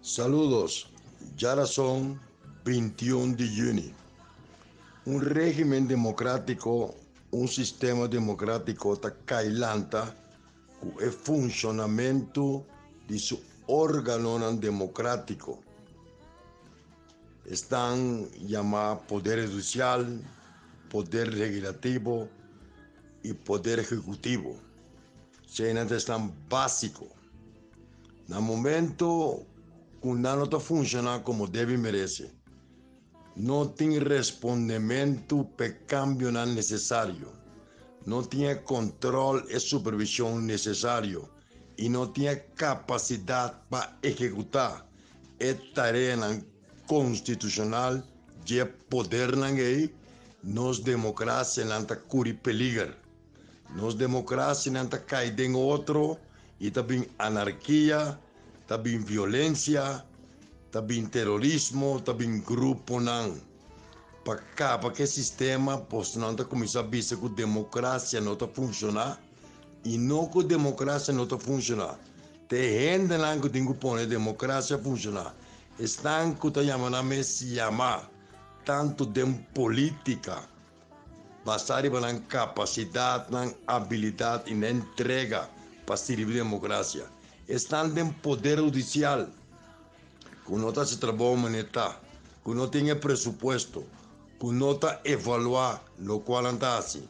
Saludos, djarason 21 di yüni. Un régimen demokrátiko, un sistema demokrátiko ta kai lanta ku e funshonamentu di su órganonan demokrátiko. Esnan yamá poder hudisial, poder legislativo i poder ehekutivo. Eseinan ta esnan básiko. Na momento ku nan no ta funshoná komo debe i merese, no tin respondementu p'e kambionan nesesario, no tin e kòntròl e supervishon nesesario i no tin e kapasidat pa ehekutá e tareanan konstitushonal dje podernan ei, nos demokrasianan ta kuri peliger. Nos demokrasianan ta kai den otro i ta bin anarkia, ta bin violensia, ta bin terorismo, ta bin gruponan. Pa kaba ku e sistema bosnan ta kuminsá bisa ku demokrasia no ta funshoná i no ku demokrasia no ta funshoná. Ta e hendenan ku tin ku pone demokrasia funshoná. Esnan ku ta yama nan mes yamá tantu den polítika. Basá riba nan kapasidat, nan abilidat i nan entrega pa sirbi demokrasia. Esnan den poder hudisial ku no ta hasi trabou manera ta, ku no tin e presupuesto, ku no ta evaluá lokual nan ta hasi.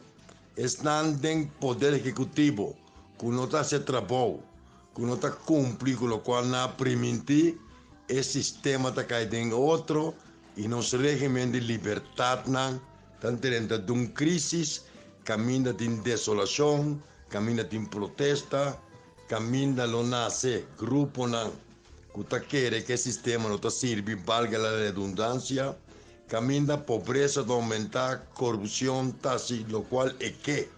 Esnan den poder ehekutivo ku no ta hasi e trabou, ku no ta kumpli ku lokual nan a primintí, e sistema ta kai den otro I nos régimen di libertatnan ta drenta dun krísis kaminda tin desolashon, kaminda tin protesta, kaminda lo nase gruponan ku ta kere ku e sistema no ta sirbi, valga la redundansia, kaminda pobresa ta oumentá, korupshon ta hasi lokual e ke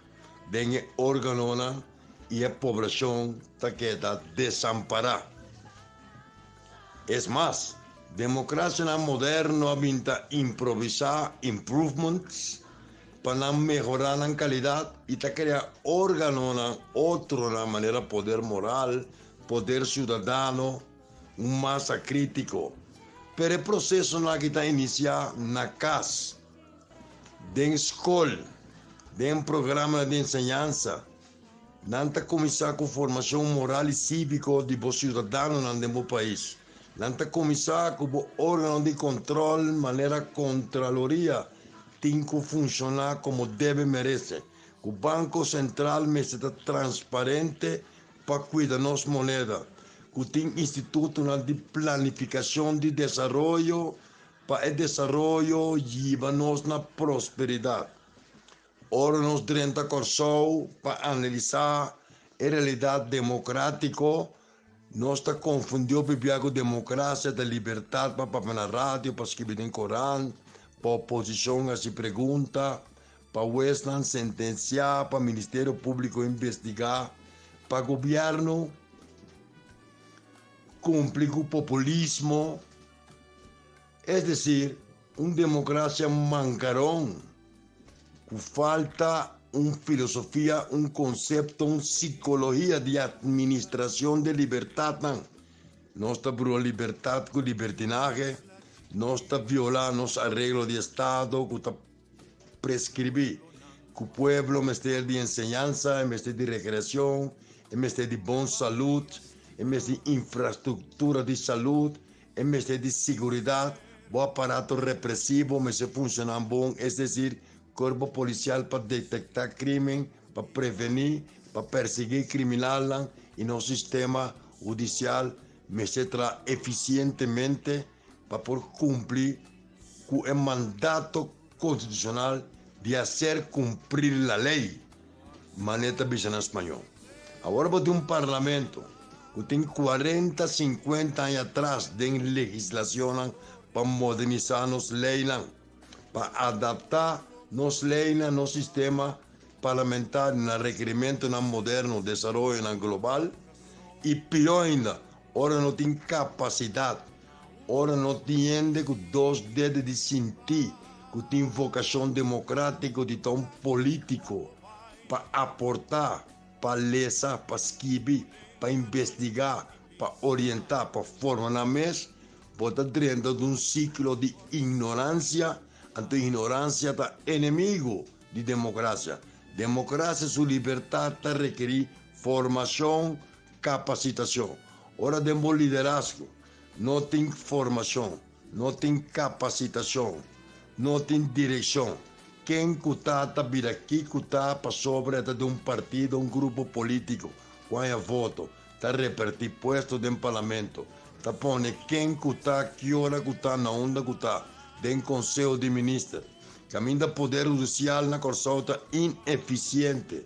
den e órganonan i e poblashon ta keda desampará. Es mas, demokrasianan moderno a bin ta improvisá improvements pa nan mehorá nan kalidat i ta krea órganonan otronan manera poder moral, poder siudadano, un masa krítiko. Pero e prosesonan aki ta inisiá na kas, den skol, den programanan di enseñansa. Nan ta kuminsá ku formashon moral i síviko di bo siudadanonan den bo pais. Nan ta kuminsá ku bo órgano di kontròl manera Kontraloria tin ku funshoná komo debe merese, ku Banko Sentral mester ta transparente pa kuida nos moneda, ku tin institutonan di planifikashon di desaroyo pa e desaroyo yiba nos na prosperidat. Ora nos drenta Kòrsou pa analisá e realidat demokrátiko, nos ta konfundí hopi bia ku demokrasia ta libertat pa papia na radio, pa skibi den korant, pa oposishon hasi pregunta, pa huesnan sentensiá, pa Ministerio Públiko investigá, pa gobièrnu kumpli ku populismo. Es desir, un demokrasia mankaron ku falta un filosofia, un konsepto, un sikologia di atministrashon di libertatnan. Nos ta brua libertat ku libertinahe, nos ta violá nos areglo di estado ku ta preskribí ku pueblo mester di enseñansa, e mester di rekreashon, e mester di bon salud, e mester di infrastruktura di salud, E mester di siguridat, bo aparato represivo mester funshoná bon, es desir, kuerpo polisial pa detektá krimen, pa prevení, pa persiguí kriminalnan i nos sistema hudisial mester traha efisientemente pa por kumpli ku e mandato konstitushonal di haser kumplir la lei, manera ta bisa na spañó. Awor bo tin un parlamento ku tin kuarenta, sinkuenta aña atras den legislashonnan pa modernisá nos leinan, pa adaptá nos leinan, nos sistema parlamentario na rekerimentonan moderno, desaroyonan global i pió ainda, ora no tin kapasidat Ora no tin hende ku dos dede di sinti ku tin vokashon demokratiko di ta un politiko pa aporta, pa lesa, pa skibi, pa investigá, pa orientá, pa forma nan mes, bo ta drenta den un siklo di ignoransia, anto ignoransia ta enemigu di demokrasia. Demokrasia su libertat ta rekerí formashon, kapasitashon. Ora den bo liderazgo no tin formashon, no tin kapasitashon, no tin direkshon, ken ku ta ta bira kiko ta pasobra e ta di un partido, un grupo polítiko ku haña voto, ta repartí puesto den parlamento, ta pone ken ku ta, ki ora ku ta, na unda ku ta, den konseho di minister. Kaminda poder hudisial na Kòrsou ta inefisiente,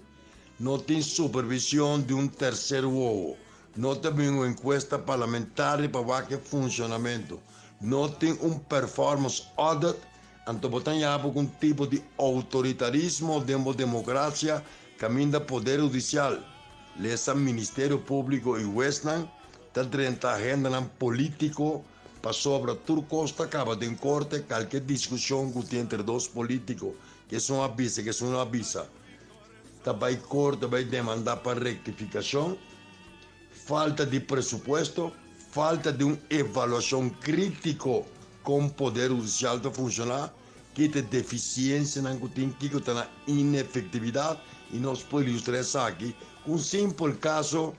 no tin supervishon di un terser wowo, no ta bin un enkuesta parlamentario pa wak e funshonamentu, no tin un performance audit, anto bo ta haña bo ku un tipo di outoritarismo den bo demokrasia kaminda poder hudisial, lesa Ministerio Públiko i huesnan, ta drenta agendanan polítiko pasobra tur kos ta kaba den korte, kalke diskushon ku tin entre dos polítiko, ke esun a bisa, ke esun no a bisa, ta bai korte bai demandá pa rektifikashon. Falta di presupuesto, falta di un evaluashon krítiko kon poder hudisial ta funshoná, ki ta e defisiensianan ku tin, kiko ta nan inefektividat, i nos por ilustrá esaki ku un simpel kaso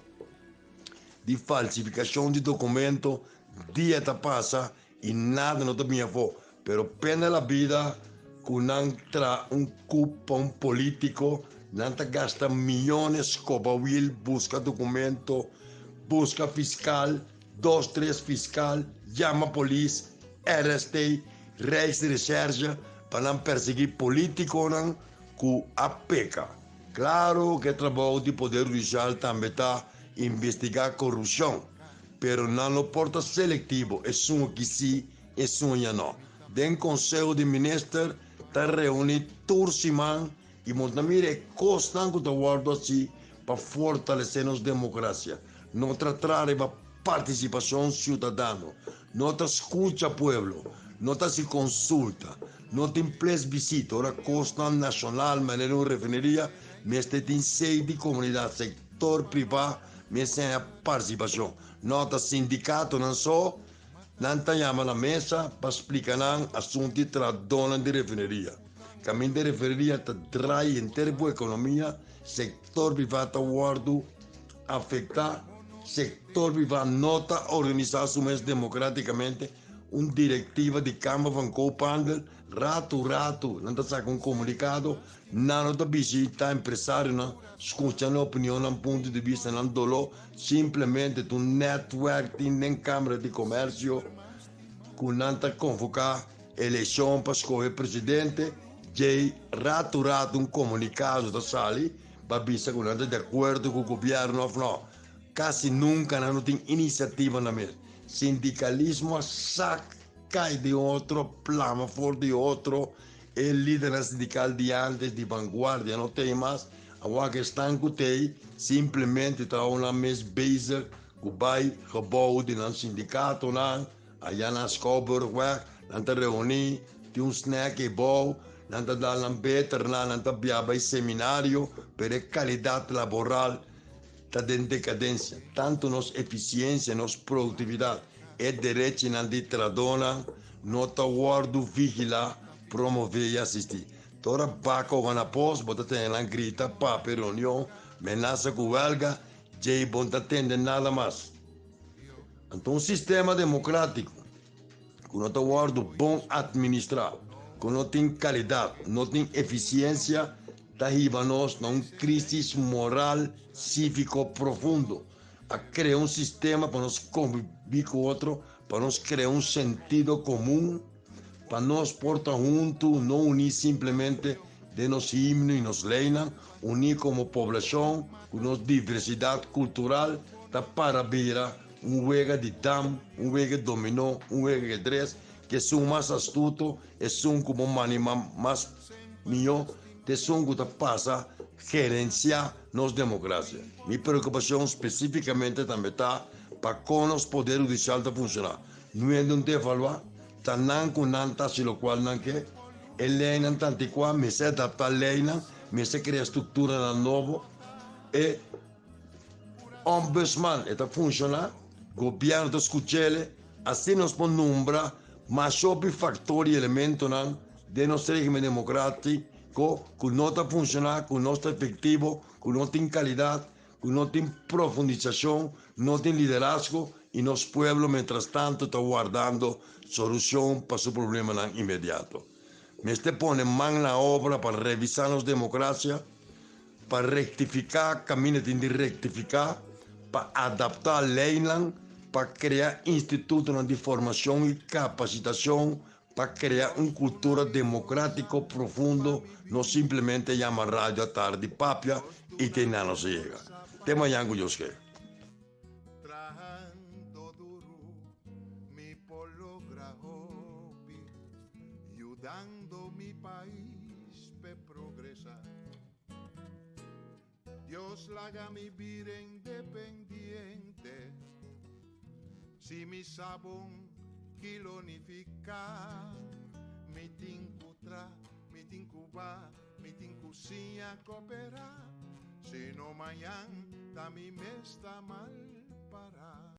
di falsifikashon di dokumento. Dia ta pasa i nada no ta bini afó, pero pena la bida ku nan traha un kup pa un polítiko, nan ta gasta miyones koba wil buska dokumento, buska fiskal, dos tres fiskal, yama polis, RST, Rijksrecherche, pa nan persiguí polítikonan ku a peka. Klaro ku e trabou di poder hudisial tambe ta investigá korupshon. Pero nan no por ta selectivo, esun aki si, esun ya no. Den Conseho di Minister ta reuni tur siman y bo ta mira e cosnan cu ta wordo haci pa fortalece nos democracia. No ta traha riba participacion ciudadano, no ta scucha pueblo, no ta haci consulta, no tin plesbisito. Ora cosnan nacional manera un refineria mester tin sey di comunidad, sector priva mester haña partisipashon. No ta sindikatonan so nan ta yama na mesa pa splika nan asuntu di trahadónan di refineria. Kaminda e refineria ta drai henter bo ekonomia, sektor privá ta wòrdu afektá, sektor privá no ta organisá su mes demokratikamente. Un direktiva di Kamer van Koophandel ratu ratu nan ta saka un komunikado. Nan no ta bishita empresarionan, skucha nan opinion, nan punto di bista, nan doló. Simplemente ta un netwerk tin den Kamera di Komersio ku nan ta konvoká elekshon pa skohe presidente. Djei ratu ratu un komunikado ta sali pa bisa ku nan ta di akuerdo ku gobièrnu òf nò. Kasi nunka nan no tin inisiativa nan mes. Sindikalismo a sak kai den otro, plama for di otro. E lidernan sindikal di antes di vanguardia no tei mas, awor ku esnan ku tei simplemente ta hou nan mes bezig ku bai gebou di nan sindikatonan, aya na Schouwburgweg, nan ta reuní, tin un snack eibou, nan ta dal nan beternan, nan ta bia bai seminario, pero e kalidat laboral ta den dekadensia. Tantu nos efisiensia, nos produktividat, e derechinan di trahadónan no ta wòrdu vigilá, promové i asistí. Ta ora baka o gana pos, bo ta tene nan grita, papia, reunion, menasa ku wèlga, djei bo no ta tende nada mas. Anto un sistema demokrátiko ku no ta wòrdu bon atministrá, ku no tin kalidat, no tin efisiensia, ta hiba nos na un krísis moral síviko profundo. A krea un sistema pa nos konvibí ku otro, pa nos krea un sentido komun, pa nos por ta huntu, no uní simplemente den nos himno i nos leinan, uní komo poblashon ku nos diversidat kultural ta para bira un wega di dam, un wega dominó, un wega ajedrez, ku esun mas astuto, esun ku bo manima mas mihó, ta esun ku ta pasa gerensiá nos demokrasia. Mi preokupashon spesífikamente tambe ta pa kon nos poder hudisial ta funshoná. No hende un ta evaluá, ta nan ku nan ta hasi lokual nan ke. E leinan ta antikuá, mester adaptá leinan, mester krea strukturanan nobo. E ombudsman e ta funshoná? Gobièrnu ta skuch'ele, asina nos por nombra mas hopi faktor i elementonan den nos régimen demokrátiko ku no ta funshoná, ku no ta efektivo, ku no tin kalidat, ku no tin profundisashon, no tin liderazgo i nos pueblo mientrastantu ta wardando solushon pa su problemanan inmediato. Mester pone man na obra pa revisá nos demokrasia, pa rektifiká kaminda tin di rektifiká, pa adaptá leinan, pa krea institutonan di formashon i kapasitashon, pa krea un kultura demokrátiko profundo, no simplemente yama radio atardi papia i te nan nos a yega. Te mañan ku Dios ke. Trahando duru mi por logra hopi, yudando mi pais p'e progresa. Dios laga mi bira independiente, si mi sa bon ki lo nifiká. Mi tin ku tra, mi tin ku ba, mi tin ku siña koperá, sino mañan ta mi mes ta mal pará.